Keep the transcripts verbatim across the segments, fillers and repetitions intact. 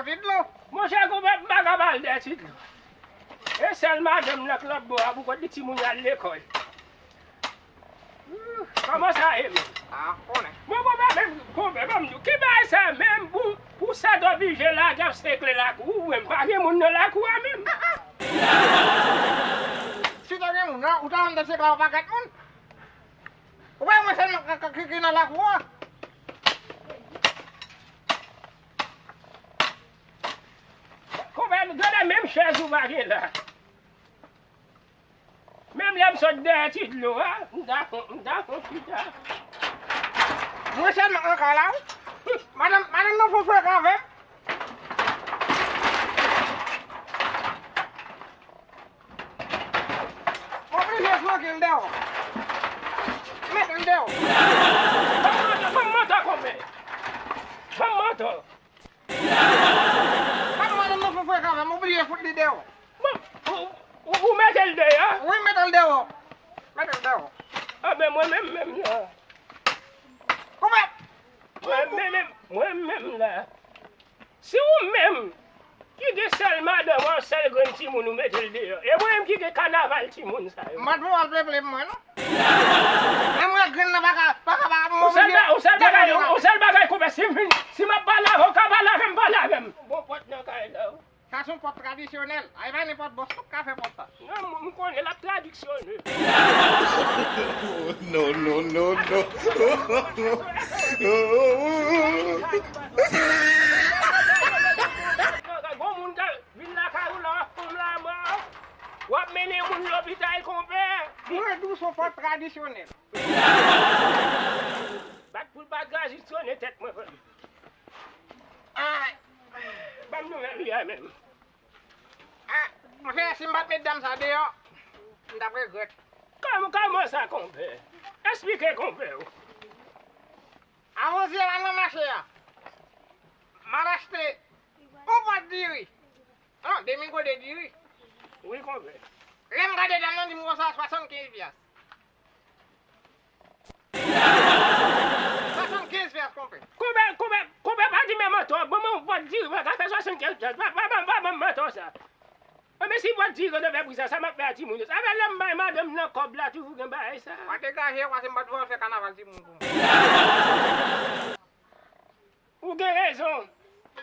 Ti dlo. Monchè, konpè, m pa ka ba l dèyè ti dlo. E sèl madanm nan k lòt bò a pou kont li timoun yo al lekòl. Kòman sa ye menm? Ah, konnen. Bon, konpè, menm, konpè, ban m di w, ki bagay sa menm pou, pou sèt oblije lage ap sekle lakou ou menm? Pa gen moun nan lakou a menm. Si te gen moun, non, ou ta konn te sekle yon pakèt moun. Ou pa wè mwen sèlman k, k, k, ki nan lakou a? Konpè, gade menm chèz ou pa gen la. Menm lè m sot dèyè ti dlo a, m ta fon, m ta fon chita. Mwen sèlman ankò la, wi. Madanm, madanm nan fon frek avè m. M oblije flanke l dèyè. Mete l dèyè. Ban m manto, ban m manto, konpè. Ban m manto. Madanm nan fon frek avè m, m oblije fout li dèyè. Bon, ou, ou, ou mete l deyò? Wi, mete l dèyò. Mete l dèyò. A, men mwen menm, menm la. Koupe! Mwen menm, mwen menm la. Si ou menm ki gen sèl madanm ou, sèl grenn timoun ou mete l deyò, e mwen menm ki gen kanaval timoun sa yo. M pa t pou al peple pou mwen, non. Menm lè grenn nan pa ka, pa ka, pa ka, m oblije. Ou sèl bagay, ou sèl bagay, konpè, si m vin, si m ap pale avè w, ka pale avè m, pale avè m. Bon pòt nan kay la, wi. Sa se yon pòt tradisyonèl. A, e pa nenpòt bòs tou k ka fè pòt sa. Non, m, m konnen l ap tradiksyone. No, no, no, no. Gon moun ka vin lakay ou la, w ap fanm lanmò. W ap mennen moun lopital, konpè. Mwen di w se yon pòt tradisyonèl. Bat poul pa tradisyone tèt mwen, frè m. Ay, ban m nouvèl li a menm. Ah, monchè, si m pa t met dam sa deyò, m t ap regrèt. Kòm, kòman sa, konpè? Eksplike konpè w. Avantyè la nan mache a, m al achte yon pòt diri. Non, demi gode diri. Wi, konpè. Lè m gade dam nan, di m konsa swasannkenz pyas. Swasannkenz pyas, konpè. Konpè, konpè, konpè pa di menm an twòp. Bon, men yon pòt diri pa ka fè swasannkenz pyas. Pa, pa, pa, pa, pa ban m manti sa. Bon, men si pòt diri yo te fè pri sa, sa m ap fè a timoun yo. Sa fè lè m bay madanm nan kòb la, toujou gen bagay sa. Pa degaje w, pase m pa t vle fè kanaval timoun pou mwen. Ou gen rezon.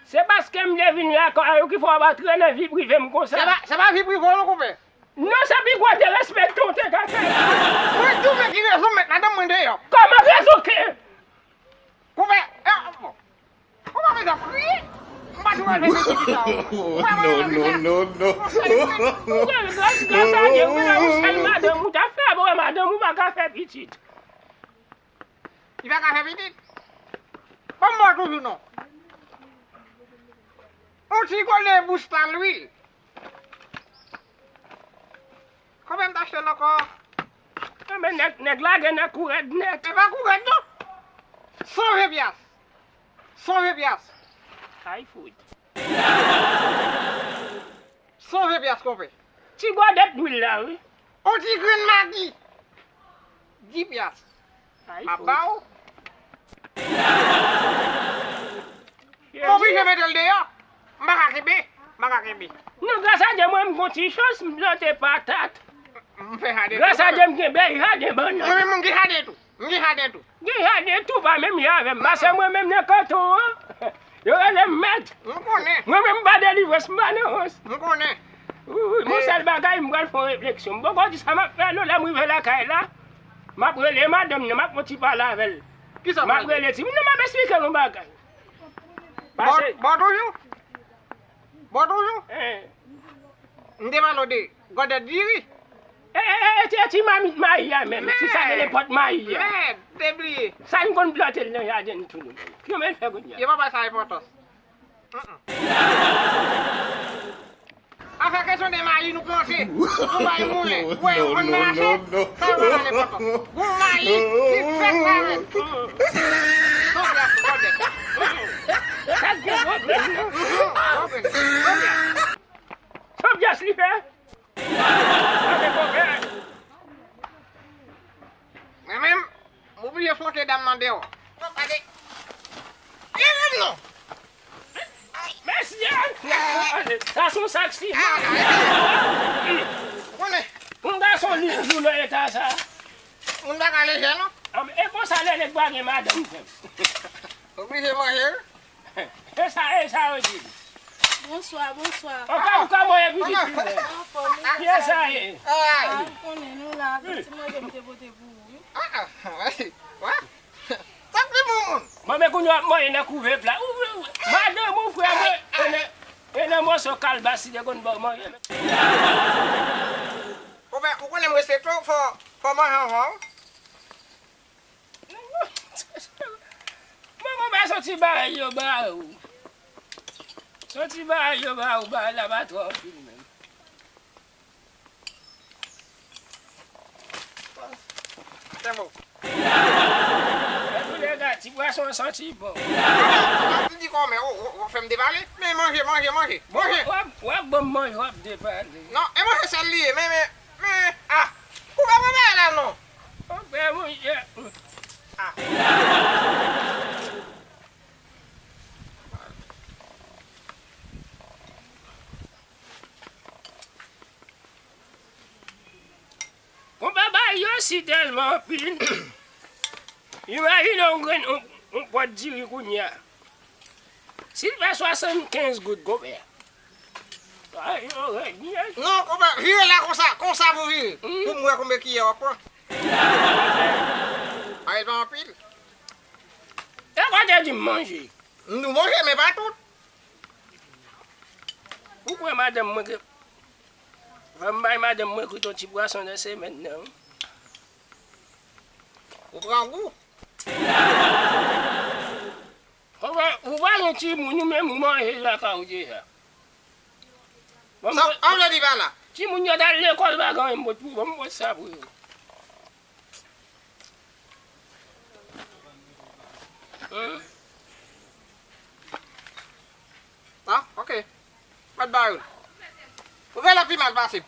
Se paske m te vin lakay ou ki fè w ap antre nan vi prive m konsa. Se pa, se pa vi prive w non, konpè. Non, se pi gwo derespekte w te ka fè. Mwen di w men ki rezon m met madanm mwen deyò. Kòman rezon ke? Konpè, e, bon. Ou pa bezwen kriye. M pa t vle fè pitit sa. No, no, no, no. Ou gen gras, gras a Dye, ou gen yon sèl madanm ou ta fè, bon, madanm ou pa ka fè pitit. Li pa ka fè pitit. Ban m ba w toujou non. On ti gode bouch ta lwil. Konbyen m t achte l ankò? Enben, nèg, nèg la gen nan kou rèd nèt. E pa kou rèd non. San ven pyas. San ven pyas. Ay fout. San ven pyas, konpè. Ti gòdèt lwil la, wi. On ti grenn magi. Dis pyas. M ap ba w. M oblije mete l deyò. M pa ka kenbe. M pa ka kenbe. Non, gras a Dye, mwen, m gon ti chans, m plante patat. M fè jaden tou. Gras a Dye, m gen bèl jaden bannann. Mwen menm, m gen jaden tou. M gen jaden tou. Gen jaden tou, pa menm jan avè m. Paske mwen menm nan kanton an, yo rele m mèt. M konnen. Mwen menm m pa Delivrans, m pa nan rans. M konnen. Wi, wi, gon sèl bagay, m pral fè yon refleksyon. M poko di sa m ap fè non, lè m rive lakay la, m ap rele madanm nan, m ap fè yon ti pale avè l. Kisa w pral di? M ap rele timoun nan, m ap eksplike l yon bagay. Bon, bon toujou? Bon toujou? M te pale w de gòdèt diri. E, e, e, e ti, e ti mamit mayi a menm, ti sa de nenpòt mayi a. Mèd, te bliye. Sa n konn plante l nan jaden n tou nou menm. Kòman l fè kounye a? Yo pa bay sa enpòtans. Afè kesyon de mayi nou plante, nou bay moulen, wè, yo konn mache, sa yo pa bay enpòtans. Gon mayi ki fèk la ret. San pyas, gòdèt. San pyas li fè? Mwen menm, m oblije flanke dam nan deyò. Gade. Leve m non. Mesye, Sa se yon sak siman. Konnen. Yon gason li toujou nan eta sa. Moun pa ka lejè non. E konsa lè nèg pa gen madanm frè m. Oblije manje wi. E sa, e sa yo di. Bonswa, bonswa. Ou ka, ou ka mwen epi pitit li. Anfòm, ou Kiyès sa ye? Ou konnen nou la, ti manje m te pote pou ou wi. Sa k pi bon moun. Mwen men kounye w ap manje nan kouve pla. Madanm ou frè mwen, e nan, e nan moso kalbas li te konn ba w manje. Ou konnen m respekte w, fò, fò manje anvan wi. Manman ba soti bagay yo ba ou. Soti bagay yo ba ou, bagay la pa twò anpil menm. Tèmo. Antoulèka, ti pwason an santi bon. Di kòmè, ou, ou, ou fè m depale. Men manje, manje, manje, manje. W ap, w ap ban m manje, w ap depale. Non, e manje sèl li ye, men, men, men, ah. Ou pa pran bagay la non. Ou fè manje. Ah. Konpa bagay yo si tèlman anpil. Imajine yon grenn, yon, yon pòt diri kounye a. Si l fè swasannkenz goud, konpè. Bagay yo rèd, wi. Non, konpè, vire la konsa, konsa pou vire. Pou m wè konbyen kiyè w ap pran. Bagay pa anpil. E kote di m manje? M di w manje, men pa tout. Ou kwè madanm mwen ke Fò m bay madanm mwen kwit yon ti pwason nan semèn nan wi. Ou pran gou. Ou pa, ou pa gen timoun, ou menm ou manje lakay ou deja. Sa, ann vle di pa la. Timoun yo t al lekòl, pa gen anyen m pot pou, ban m pot sa pou yo. Hmm. Ah, ok. Mèt ba yo. Ou fè lòt pi mal pase.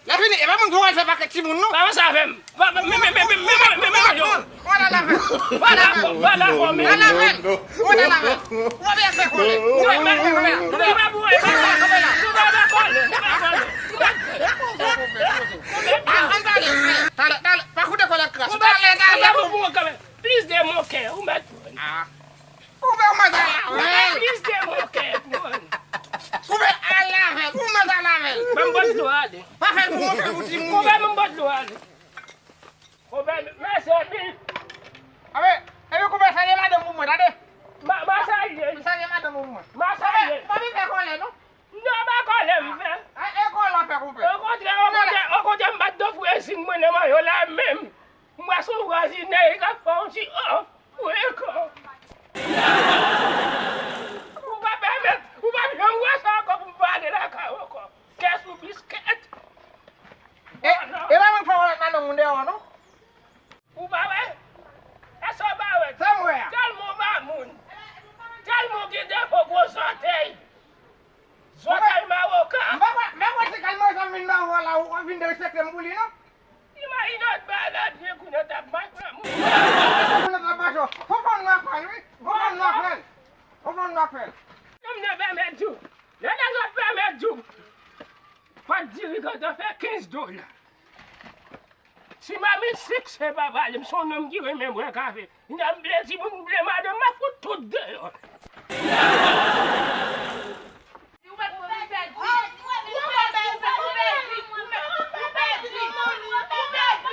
Lè fini, e pa moun pou al fè pakèt timoun non. Pa wè sa fè m. Pa, pa, men, men, men, men, men, men, men, men, men, yo. Ou al al avè l. Vwala, vwala, fò men. Al avè l. Ou al al avè l. Ou pa bezwen fè kòlè. Ou pa bezwen fè kòlè. Ou pa pou, e pa pou kòlè la. Ou pa pou kòlè. Ou pa pou kòlè. Ah, ann pale. Talè, talè. Pa koute kòlè kras. Talè, talè. Plis de mon kè, ou mèt pran. Ah. Ou fè ou mèt al avè l. Plis de mon kè, pran. Ou fè al avè l, ou mèt al avè l. Ban m bòt dlo ale. Pa fè l pou mwen, fè l pou timoun. Ou fè ban m bòt dlo ale. Ou fè, mèsi anpil. Abe, epi koupe salye madanm pou mwen, tande. Ma, ma salye. Salye madanm pou mwen. Ma salye. Pa vin fè kòlè, non. Non, pa kòlè m fè. A, e kòlè w fè koupe. Okontrè, okontrè, okontrè, m bat do fou e sin mwen nan mayo la menm. M wè se yon vwazinè, li ka fè yon ti, oh, frekan. Ou pa pèmèt, ou pa janm wè sa ankò pou m pa ale lakay ou ankò. Kè sou biskèt. E, e pa mwen k fè w nan moun deyò, non? Ou pa wè? Èske w pa wè? Sa m wè a. Tèlman w pa moun. Tèlman w gen defo gwo zòtèy. Zòtèy mawoka. M pa kwè, m pa kwè se kal mwen sa m vin nan wò la, ou vin derespekte m pou li, non? Imajine w t bay lòt vye kounye w t ap mache moun. Kounye w t ap mache. Fò fò nou aprann, wi. Fò fò nou aprann. Fò fò nou aprann. Nonm nan pèmèt di w. Lè nèg la pèmèt di w. Pòt dirijan fè kenz dola. Si mamit sikse pa pale, m se yon nonm ki renmen bwè kafe. M ta vle timoun, m vle madanm, m ap fout tout deyò. Ou mèt mouri pèdi. Ou pèdi, ou pèdi, ou pèdi, ou pèdi, ou pèdi,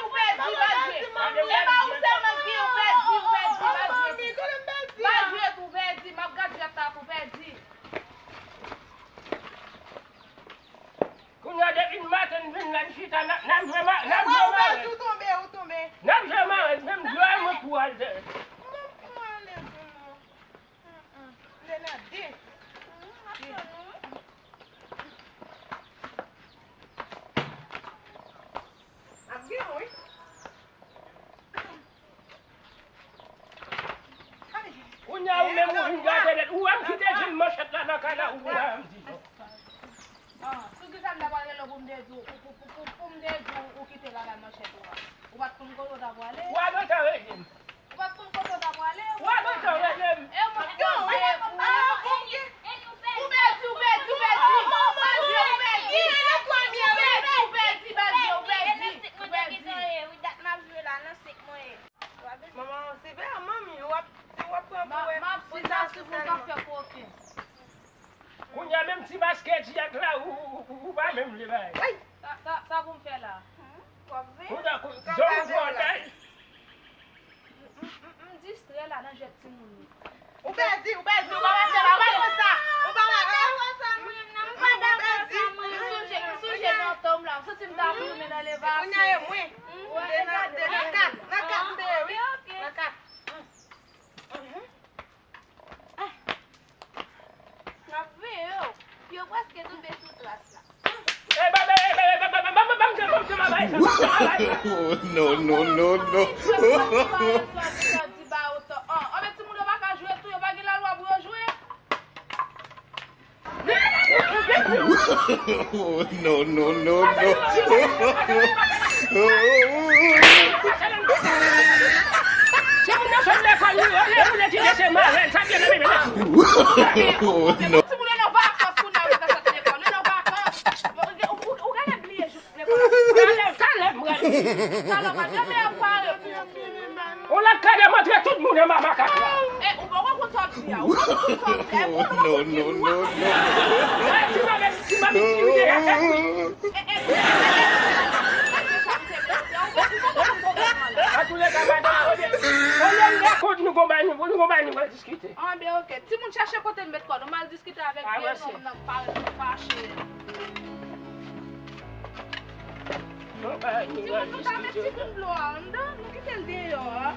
ou pèdi, pa jwe. E pa ou sèlman ki ou pèdi, ou pèdi, pa jwe. Pa jwe tou, pèdi, m ap gad jwèt la tou, pèdi. Kounye a depi n maten n vin la n chita, n ap, n ap jwe ma, n ap jwe marèt. Ou tonbe, ou tonbe. N ap jwe marèt, menm dlo a mwen pou al dèyè. Mwen ale tou non. Lè n a de. Ap gen wi. Kounye a ou menm ou vin gade nèt. Ou wè m kite jil manchèt la nan kay la, ou wè m di non. Ah, sou kisa m ta pral rele w pou m te di w, pou, pou, pou, pou m te di w, ou kite l avè manchèt ou a? Ou pa t konn kote w ta prale? Ou a gentan rele m. Ou pa t konn kote w ta prale? Ou a gentan rele m. E mwen, e mwen, e mwen. Ou pèdi, ou pèdi, ou pèdi. Ti baskèt jak la, ou, ou, ou, ou pa menm vle bay. Sa, sa, sa pou m fè la? Ou tankou zòn ou konn bay. M, m, m distrè la nan jwèt timoun yo. Ou pèdi, ou pèdi, ou pa mache la, ou pa konn sa. Ou pa mache. M pa dakò sa, mwen. M sonje, m sonje nan tan m la, m santi m ta goumen nan levasyon. Kounye a e mwen. Nan kat, nan kat, m te ye, wi. Nan kat. N ap veye w. Yo prèske tonbe sou tras la. Oh, no, no, no, no. Anben, timoun yo pa ka jwe tou, yo pa gen lalwa pou yo jwe. Oh, no, no, no, no. Oh, no. Timoun yo nan vakans, kounye a yo ka sot lekòl, yo nan vakans. Ou, ou, ou genlè bliye jou lekòl ap fini. Talè, talè, m prale. Talè, w ap janm pare pou ou. On lòt kade montre tout moun anba makak la. E, ou poko konn sa w ap di a. Ou poko konn sa w ap di a. E, ou poko konn sa w ap di a. Ti mame, ti mame, ti mame, ti mame. Antoulèka, madanm, olye, olye n gen kont nou gon bagay nou, nou gon bagay nou pral diskite. Anben, oke. Timoun, chache kote n met kò nou. M al diskite avèk vye nonm nan k parèt fache. Timoun, nou ta met timoun dlo a anndan, nou kite l deyò a.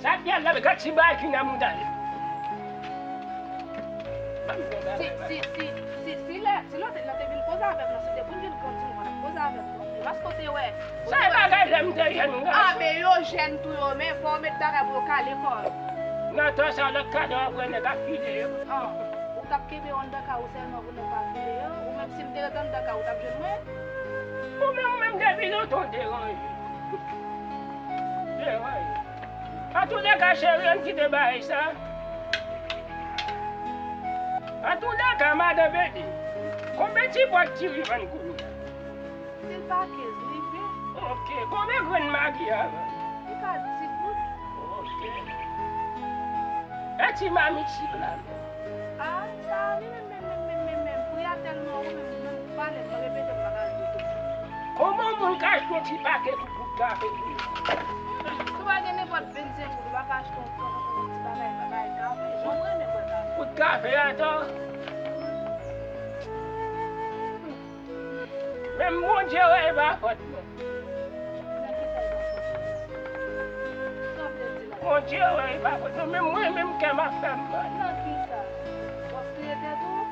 Sa k gen la, gad ti bagay ki nan mouda li. Si, si, si, si, si lè, si lòt nèg lan te vin koze avè m nan, se te pou n vin gran timoun, w ap koze avè m, non. Paske w te wè. Sa e bagay lè m te jèn, m gason. A, men yo jèn tou yo, men fò w met bagay pou yo kale kò yo. Nan tan sa, lòt kadò ap wè nèg ap file yo. An, ou t ap kenbe yo anndan kay ou sèlman pou nèg pa file yo? Ou menm, si m te ret anndan kay ou, w t ap jwenn mwen? Ou menm, ou menm, depi lontan w deranje. Antouka, cheri, ann kite bagay sa. Antouka, madan Bedi, konbyen ti bwat diri vann kounye a? Se pa kenz, li ven. Oke, konbyen grenn magi a vann? Li ka di goud. Oke. E ti mamit chik la? A, sa, li menm, menm, menm, menm, menm, pri a tèlman wo, menm, menm, pale, mwen repete, m pa ka di tou. Kòman yon moun ka achte yon ti pake pou bout kafe pou li? Si w pa gen nenpòt vennsenk goud, ou pa ka achte yon, yon, yon ti bagay, bagay kafe. Jan mwen renmen bwè kafe. Bout kafe atò. Menm Bondye wè e pa fòt mwen. Nan kisa e pa fòt ou? Sa w vle di la? Bondye wè e pa fòt mwen. Menm mwen menm kè m ap fè m mal. Nan kisa? W ap touye tèt ou?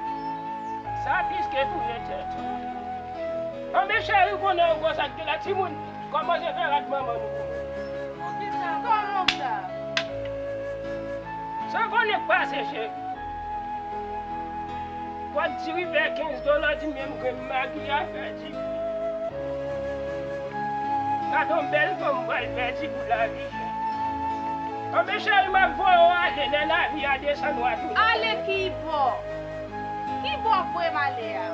Sa plis ke touye tèt ou. Anben cheri, konnen yon gwo sa k gen la, timoun kòmanse fè rad manman nou pou mwen. Nan kisa? Kòman sa? Sa konnen k pase cheri. Bwat diri fè kenz dola, di menm grenn magi a fè di goud. Gade yon bèl fanm pral pèdi pou lavi chè. Anben cheri, m ap voye w ale lè lavi a desann w a tou. Ale ki bò? Ki bò w voye m ale a?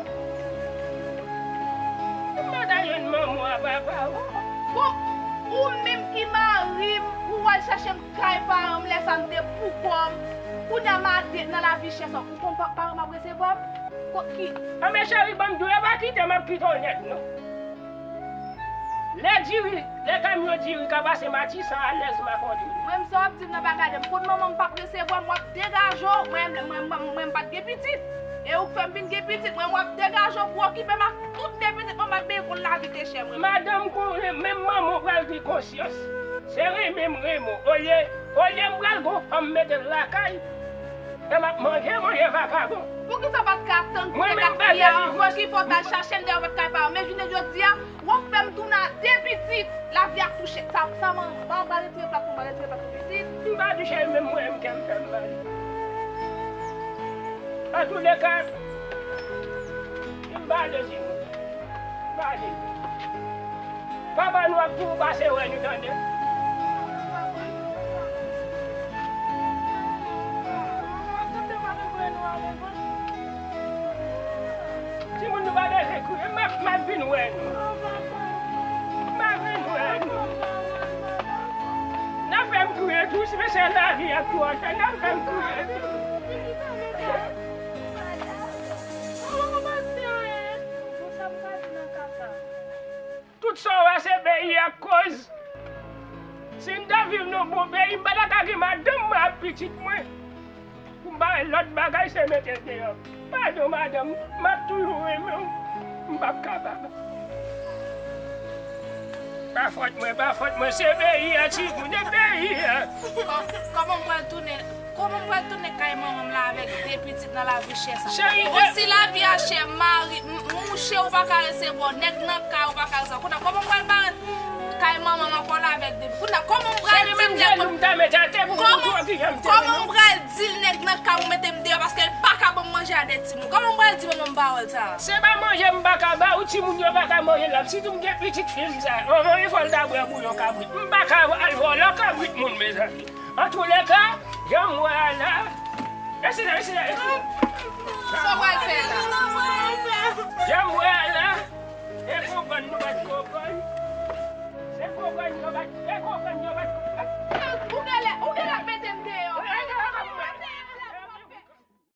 M pa ta jwenn manman w a papa w. Bon, ou menm ki mari m, ou al chache m kay paran m, lè sa m te poukò m. Kounye a maten nan lavi chè sa, ou konn pa, paran m ap resevwa m? Ko-, ki... Anben cheri, ban m di w, e pa kite m ap kite w nèt non. Lè diri, lè kamyon diri ka pase Matisan alèz m ap antre. Mwen menm sa w ap di m nan pa gade m. Kot manman m p ap resevwa m, w ap degaje w. Mwen, mwen, mwen, mwen m pa t gen pitit. E ou k fè m vin gen pitit, mwen, mwen ap degaje w pou w okipe m ak tout de pitit mwen, m ap byen konn lavi te chè mwen. Madanm konnen, menm manman w pral gen konsyans. Se renmen m renmen w. Olye, olye m pral gon fanm mete l lakay, e m ap manje, manje vakabon. Poukisa w pa t ka tann pou te kat fi a anvan ki fè w t al chache l dèyè w pa t kay pa w? Men jounen jodi a, w ap fè m tounen a de pitit. Lavi a touche. Sa, sa man, ba, ba retire plat pou mwen, retire plat pou pitit. M pa touche l menm mwen, m kè m fè m mal. Antouleka, m pa vle di nou. M pa vle. Papa nou ap tou pase wè nou tande. Timoun nou pa bezwen kriye, m ap, m ap vin wè nou. M ap vin wè nou. N ap fè m kriye tou, si se lavi ak tou ansanm, n ap fè m kriye tou. Akoz, si m ta viv nan bon peyi, m pa ta ka gen madanm mwen ak pitit mwen. Pou m pa wè lòt bagay, se mete l deyò. Padon, madanm, m ap toujou renmen w. M p ap kapab. Pa fòt mwen, pa fòt mwen, se peyi a, timoun, e peyi a. Kò-, kòman m pral tounen, kòman m pral tounen kay manman m la avèk de pitit nan lavi chè sa? Cheri, bon, si lavi a chè, mari, m-, mouche ou pa ka resevwa, nèg nan kay ou pa ka resevwa. Kounye a, kòman m pral parèt kay manman m ankò la avèk de pitit? Kounye a, kòman m pral di nèg nan, kòman, kòman m pral di nèg nan kay ou mete m deyò paske l pa ka ban m manje a de timoun? Kòman m pral di manman m pawòl sa a? Se pa manje m pa ka ba ou, timoun yo pa ka manje la. Sitou m gen pitit fi m sa. Manman, fò l ta bwè bouyon kabrit. M pa ka al vòlò kabrit moun, mezanmi. Antoulèka, jan m wè a la, e sila, e sila, e sila. Sa w pral fè la? Jan m wè a la, e konprann nou pa t konprann. Se konprann yo pa t, e konprann yo pa t konprann. Ou genlè, ou genlè ap mete m deyò.